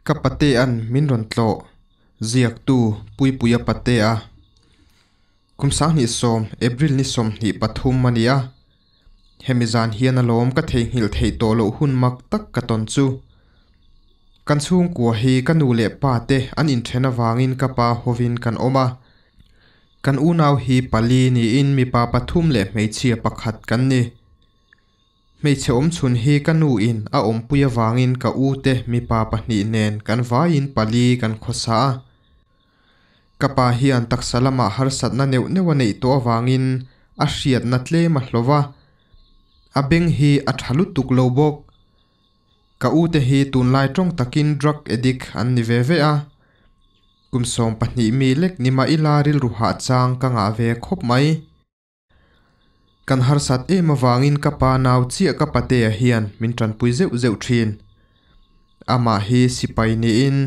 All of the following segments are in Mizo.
Ka patea'n min rawn tlawh, ziaktu Puipuia Patea. Kum 2010, April ni 23 a ni a. Hemi zan hian alawm ka theihnghilh theih tawh loh hun mak tak ka tawn chu. Kan chhungkua hi ka nu leh pa te an inthen avangin ka pa hovin kan awm a. Kan unau hi pali niin mipa pathum leh hmeichhia pakhat kan ni. Hmeichhe awmchhun hi ka nu in a awmpui avangin ka u te mipa pahnih nen kan vaiin pali kan khawsa a. Ka pa hian taksa lamah harsatna neuh neuh a neih tawh avangin a hriatna tlem a hlawh a, a beng hi a tha lutuk lo bawk. Ka u te hi tunlai tawng takin drug addict an ni ve ve a. Kum 12 mi lek ni mah ila rilru hah chang ka ngah ve khawp mai. Kan harsat em avangin ka pa nau chiah ka patea hian min tanpui zeuh zeuh thin. Amah hi sipai niin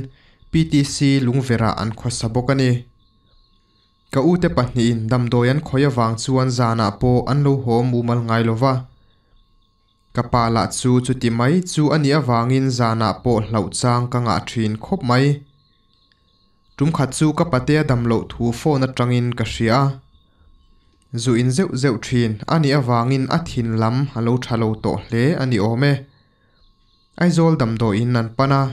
PTC Lungverah an khawsa bawk a ni. Ka u te pahnihin damdawi an khawih avang chuan zanah pawh an lo haw mumal ngai lova. Ka pa lah chu chuti mai chu a nih avangin zanah pawh hlauh chang ka ngah thin khawp mai. Tum khat chu ka patea dam loh thu phone atangin ka hria a. Zu in zeuh zeuh thin a nih avangin a thin lam a lo tha lo tawh hle a ni awm e. Aizawl damdawiin an pan a.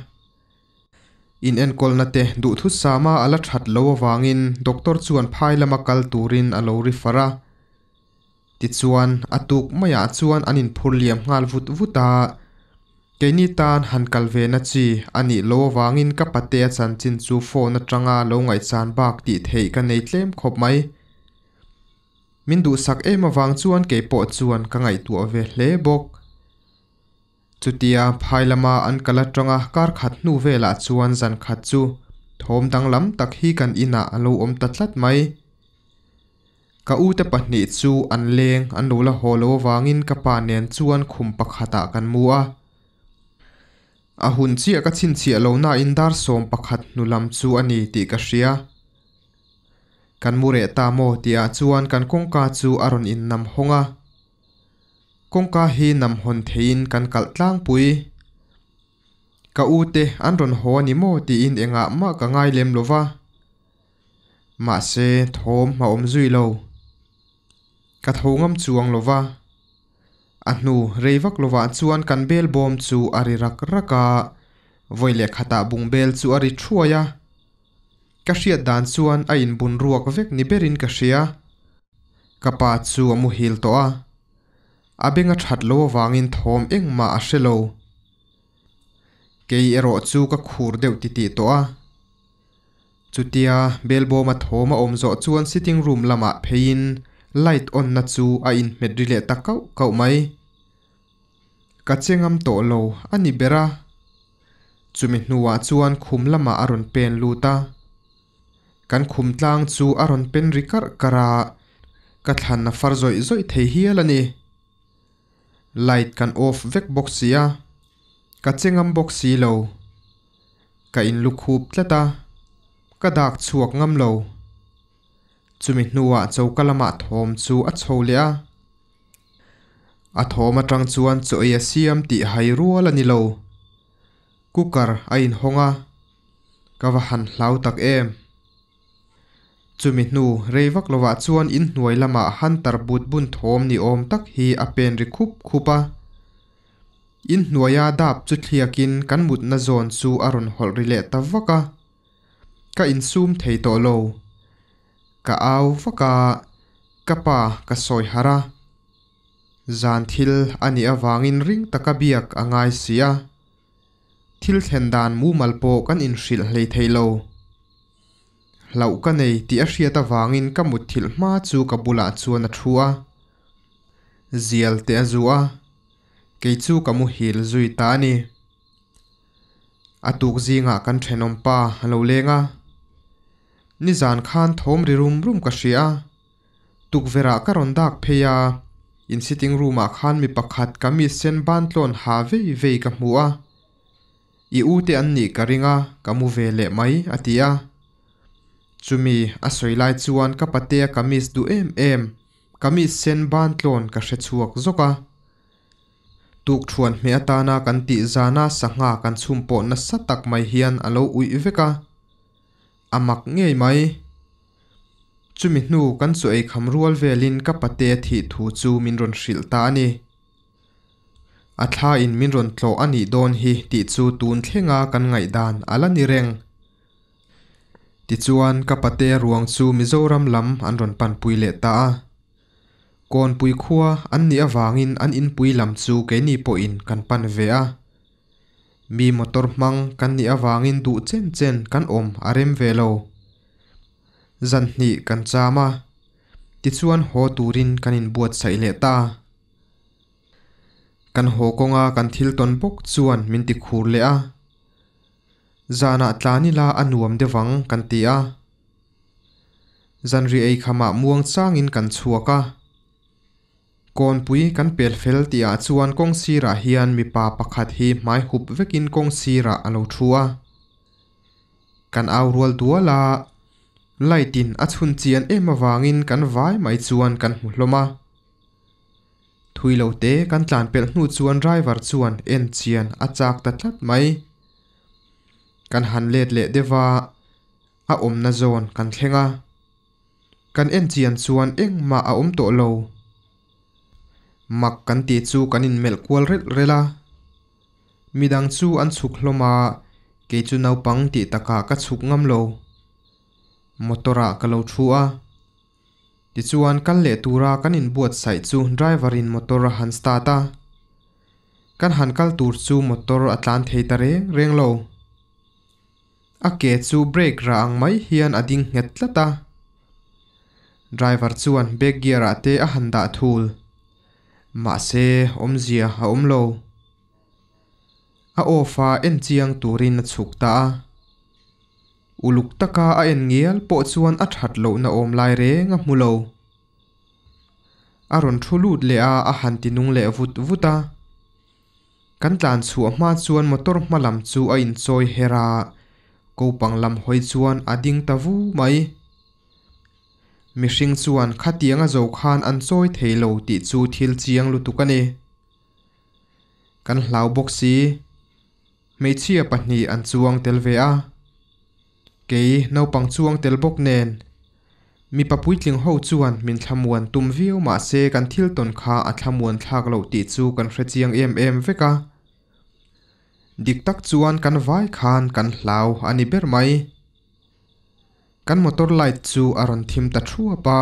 In enkawlna te duhthusama a la that lo avangin doctor chuan phai lama kal turin a lo refer a. Tichuan a tuk maiah chuan an inphur liam nghal vut vut a. Keini tan han kal ve na chi a nih lo avangin ka patea chanchin chu phone atanga lo ngaihchan bak tih theih ka nei tlem khawp mai. Min duhsak em avang chuan keipawh chuan ka ngaihtuah ve hle bawk. Chutia phai lama an kal atanga kar khat hnu velah chuan zan khat chu thawm danglam tak hi kan inah a lo awm ta tlat mai. Ka u te pahnih chu an leng an lo la haw lo avangin ka pa nen chuan khum pakhatah kan mu a. A hun chiah ka chhinchhiah lo nain dar 11 hnu lam chu a ni tih ka hria. Kan mu reh ta maw tihah chuan kan kawngka chu a rawn innam hawng a. Kawngka hi nam hawn theiin kan kalh tlangpui. Ka u te an rawn haw a ni maw tiin engah mah ka ngai lem lo va. Mahse thawm a awm zui lo. Ka tho ngam chuang lo va. A hnu rei vak lovah chuan kan bel bawm chu a ri rak rak a, vawi leh khatah bung bel chu a ri thuai a. Ka hriat dan chuan a inbun ruak vek ni berin ka hria. Ka pa chu a muhil tawh a. A beng a that lo avangin thawm engmah a hre lo. Kei erawh chu ka khur deuh titih tawh a. Chutia belbawma thawm a awm zawh chuan sitting room lamah pheiin light on na chu a inhmet ri leh ta kauh kauh mai. Ka che ngam tawh lo a ni ber a. Chumi hnuah chuan khum lamah a rawn pen lut a. Kan khum tlang chu a rawn pen ri karh karh a, ka thlan a far zawih zawih thei hial a ni. Light kan off vek bawk si a, ka che ngam bawk si lo. Ka inlukhup tlat a, ka dak chhuak ngam lo. Chumi hnuah choka lamah thawm chu a chho leh a. A thawm atang chuan chaw ei a siam tih hai rual a ni lo. Cooker a inhawng a, ka va han hlau tak em. Chumi hnu rei vak lovah chuan inhnuai lamah Hunter but bun thawm ni awm tak hi a pen ri khup khup a. Inhnuaia dap chu thliakin kan mutna zawn chu a rawn hawlh ri leh ta vak a. Ka insum thei tawh lo. Ka au vak a, ka pa ka sawi harh a. Zan thil a nih avangin ring taka biak a ngai si a. Thil thlen dan mumal pawh kan inhrilh hlei thei lo. Hlauh ka nei tih a hriat avangin ka mutthilh hma chu ka bulah chuan a thu a. Zial te a zu a, kei chu ka muhil zui ta a ni. A tuk zingah kan thenawm pa a lo leng a. Nizan khan thawm ri rum rum ka hria a. Tukverah ka rawn dak phei a, in sitting room ah khan mi pakhat kamis sen ban tlawn ha vei vei ka hmu a. I u te an nih ka ring a, ka mu ve leh mai a ti a. Chumi a sawi lai chuan ka patea kamis duh em em, kamis sen ban tlawn ka hre chhuak zawk a. Tukṭhuan hmeh atana kan tih zana sangha kan chhum pawh nasa tak mai hian a lo uih vek a, a mak ngei mai. Chumi hnu kan chu ei kham rual velin ka pate thih thu chu min rawn hrilh ta a ni. A thla in min rawn tlawh a nih dawn hi tih chu tun thlenga kan ngaihdan a la ni reng. Tichuan ka pate ruang chu Mizoram lam an rawn panpui leh ta a. Kawnpui khua an nih avangin an inpui lam chu keini pawhin kan pan ve a. Mi motor hmang kan nih avangin duh chen chen kan awm a rem ve lo. Zan hnih kan cham a, tichuan haw turin kan inbuatsaih leh ta. Kan haw kawnga kan thil tawn bawk chuan min ti khur leh a. Zanah tlan ila a nuam deuh ang kan ti a. Zanri ei khamah muang changin kan chhuak a. Kawnpui kan pel fel tihah chuan kawng sirah hian mipa pakhat hi hmai hup vekin kawng sirah a lo thu a. Kan au rual dual a, light in a chhun chian em avangin kan vai mai chuan kan hmu hlawm a. Thui lo te kan tlan pelh hnu chuan driver chuan en chian a chak ta tlat mai. Kan han let leh deuh a, a awmna zawn kan thleng a. Kan en chian chuan engmah a awm tawh lo. Mak kan tih chu kan inmelh kual relh relh a. Midang chu an chhuk hlawm a, kei chu naupang tih takah ka chhuk ngam lo. Motor ah ka lo thu a. Tichuan kal leh tura kan inbuatsaih chu driver in motor a han start a. Kan han kal tur chu motor a tlan thei ta reng reng lo. A ke chu brake rah ang mai hian a ding nghet tlat a. Driver chuan back gear ah te a han dah thul. Mahse awmzia a awm lo. A off a en chiang turin a chhuk ta a. Uluk taka a en ngial pawh chuan a that lohna awm lai reng a hmu lo. A rawn thu lut leh a, a han ti nung leh vut vut a. Kan tlan chhuah hma chuan motor hma lam chu a inchawi her a, kopang lam hawi chuan a ding ta vu mai. Mihring chuan khatiang a zo khan an chawi thei lo tih chu thil chiang lutuk a ni. Kan hlau bawk si. Hmeichhia pahnih an chuang tel ve a, kei naupang chuang tel bawk nen. Mipa puitling ho chuan min thlamuan tum viau mah se kan thil tawn kha a thlamuan thlak loh tih chu kan hre chiang em em vek a. Dik tak chuan kan vai khan kan hlau a ni ber mai. Kan motor light chu a rawn thim ta thuap a.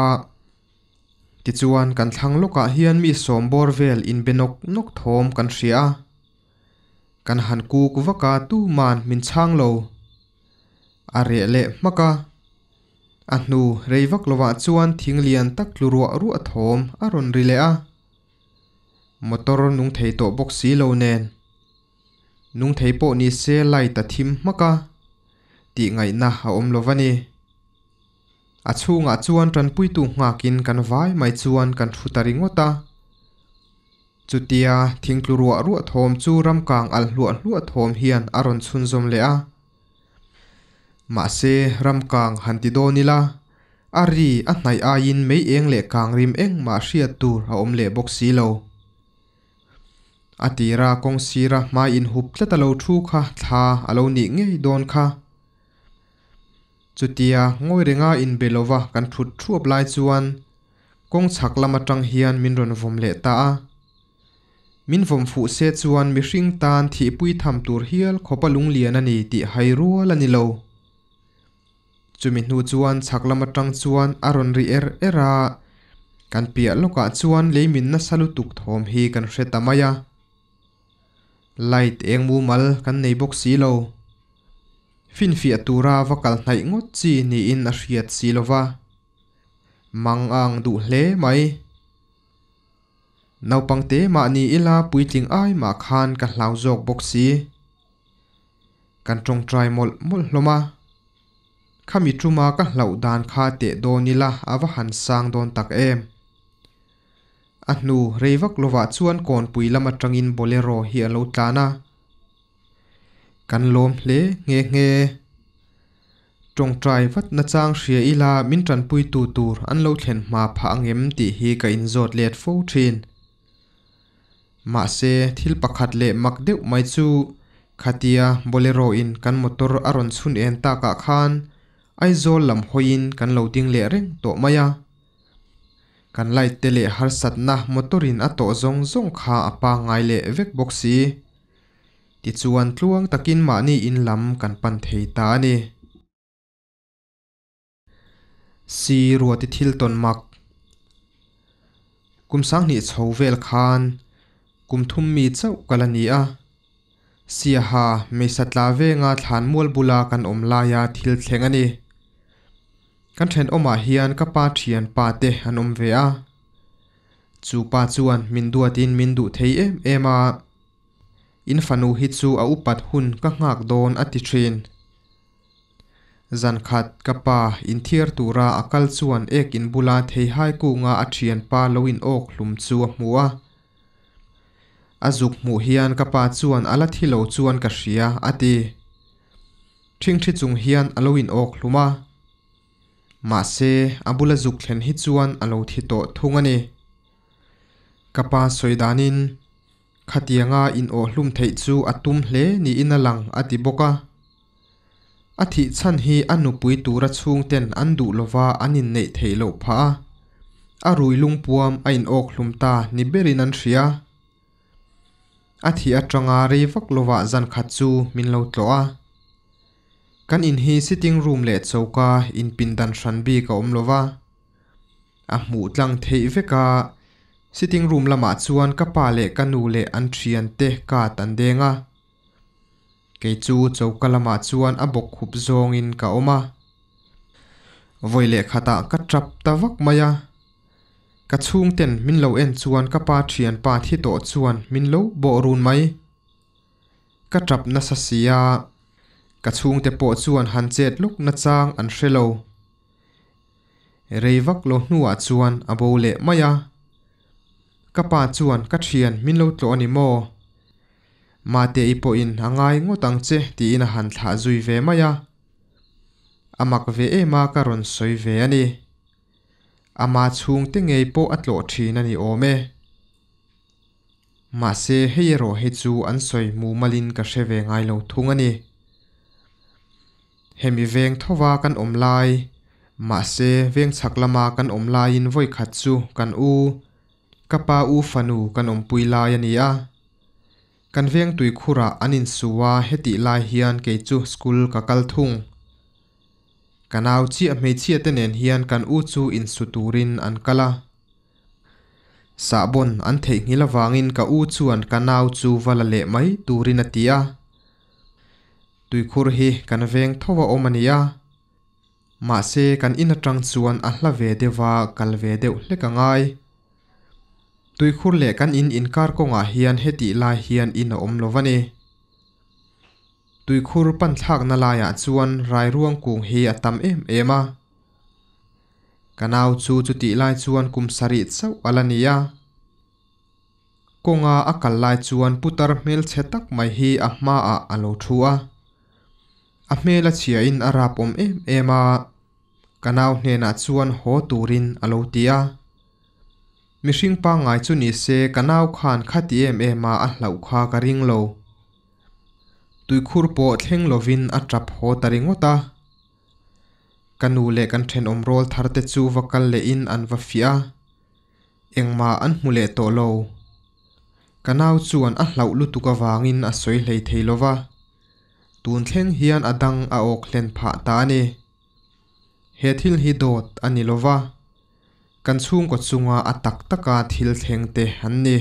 Tichuan kan thlang lawkah hian mi sawm bawr vel inbe nawk nawk thawm kan hria a. Kan han kuk vak a tuman min chhang lo. A reh leh hmak a. A hnu rei vak lovah chuan thing lian tak tlu ruah ruah thawm a rawn ri leh a. Motor nung thei tawh bawk si lo nen. Nung thei pawh ni se light a thim hmak a. Tih ngaihna a awm lo va ni. A chhungah chuan tanpuitu nghakin kan vai mai chuan kan thu ta ringawt a. Chutia thingtlu ruah ruah thawm chu ramkang alh hluah hluah thawm hian a rawn chhunzawm leh a. Mahse, ramkang han ti dawn ila, a ri a hnaih aiin mei eng leh kang rim engmah hriat tur a awm leh bawk si lo. A tira kawng sira hmai inhup tlat a lo thu kha thla a lo nih ngei dawn kha. Chutia ngawi renga inbe lova kan thut thuap lai chuan kawng chhak lam atang hian min rawn vawm leh ta a. Min vawm fuh se chuan mihring tan thihpui tham tur hial khawpa lunglian a ni tih hai rual a ni lo. Chumi hnu chuan chhak lam atang chuan a rawn ri er er a, kan piah lawkah chuan leimin nasa lutuk thawm hi kan hre ta mai a. Light eng mumal kan nei bawk si lo. Finfiah tura va kal hnaih ngawt chi niin a hriat si lo va. Mang a ang duh hle mai. Naupang te mah ni ila puitling ai mah khan ka hlau zawk bawk si. Kan tawngtai mawlh mawlh hlawm a. Khami tuma ka hlauh dan kha teh dawn ila a va han sang dawn tak em. A hnu rei vak lovah chuan kawnpui lam atangin bolero hi a lo tlan a. Kan lawm hle nghe nghe. Tawngtai vat nachang hria ila min tanpuitu tur an lo thlen hma phah angem tih hi ka inzawt let fo thin. Mahse, thil pakhat leh mak deuh mai chu khatia Bolero in kan motor a rawn chhun en takah khan Aizawl lam hawiin kan lo ding leh reng tawh mai a. Kan light te leh harsatna motor in a tawh zawng zawng kha a pangngai leh vek bawk si. Tichuan tluang takin mahni in lam kan pan thei ta a ni. Si Ruati thil tawn mak. Kum sanghnih chho vel khan kum thum mi chauh ka la ni a. Siaha hmeisa tla venga thlan mual bula kan awm laia thil thleng a ni. Kan thenawmah hian ka pa thian pa te an awm ve a. Chu pa chuan min duatin min duh thei em em a. In fanu hi chu a upat hun ka nghak dawn a ti thin. Zan khat ka pa inthiar tura a kal chuan ek in bula theihai kunga a thianpa lo in awk hlum chu a hmu a. A zuk hmuh hian ka pa chuan a la thi lo chuan ka hria a ti. Ṭhingṭhi chung hian a lo in awk hlum a. Mahse a bula zuk thlen hi chuan a lo thi tawh thung a ni. Ka pa sawi danin Khatianga in awhhlum theih chu a tum hle niin a lang a ti bawk a. A thih chhan hi a nupui tura chhungten an duh lova an inneih theih loh phah a, a rui lungpuam a in awkhlum ta ni berin an hria. A thih atanga rei vak lovah zan khat chu min lo tlawh a. Kan in hi sitting room leh choka inpindan hran bik a awm lova. A hmuh tlang theih vek a, sitting room lamah chuan ka pa leh ka nu leh an thiante card an deng a. Kei chu choka lamah chuan a bawk khup zawngin ka awm a. Vawi leh khatah ka tap ta vak mai a. Ka chhungten min lo en chuan ka pa thianpa thi tawh chuan min lo bawh run mai. Ka tap nasa si a, ka chhungte pawh chuan han chet lawk nachang an hre lo. Rei vak lo hnuah chuan a bo leh mai a. Ka pa chuan ka thian min lo tlawh a ni maw? Mate-i pawhin a ngai ngawt ang che tiin a han thlah zui ve mai a. A mak ve em a ka rawn sawi ve a ni. Ama chhungte ngei pawh a tlawh thin a ni awm e. Mahse hei erawh hi chu an sawi mumalin ka hre ve ngai lo thung a ni. Hemi veng thova kan awm lai, mahse veng chhak lama kan awm laiin vawi khat chu kan u, ka pa u fanu kan awmpui lai a ni a. Kan veng tuikhurah an insu a hetih lai hian kei chu school ka kal thung. Ka nau chiah hmeichhia te nen hian kan u chu insu turin an kal a. Sahbawn an theihnghilh avangin ka u chuan ka nau chu va la leh mai turin a ti a. Tuikhur hi kan veng tho a awm a ni a. Mahse kan in atang chuan a hla ve deuh a, kal ve deuh hlek a ngai. Tuikhur leh kan in inkar kawngah hian hetih lai hian in a awm lo va ni. Tuikhur pan thlakna laiah chuan rairuang kung hi a tam em em a. Ka nau chu chutih lai chuan kum sarih chauh a la ni a. Kawnga a kal lai chuan putar hmelchhe tak mai hi a hmaah a lo thu a. A hmel a chhiain a rap awm em em a, ka nau hnenah chuan haw turin a lo ti a. Mihring pangngai chu ni se ka nau khan khati em em a a hlauh kha ka ring lo. Tuikhur pawh thleng lovin a tap haw ta ringawt a. Ka nu leh kan thenawm rawl thar te chu va kal lehin an va fiah a. Engmah an hmu leh tawh lo. Ka nau chuan a hlauh lutuk avangin a sawi hlei thei lo va. Tun thleng hian a dang a awk hlen phah ta a ni. He thil hi dawt a ni lo va. Kan chhungkaw chunga a tak taka thil thleng te an ni.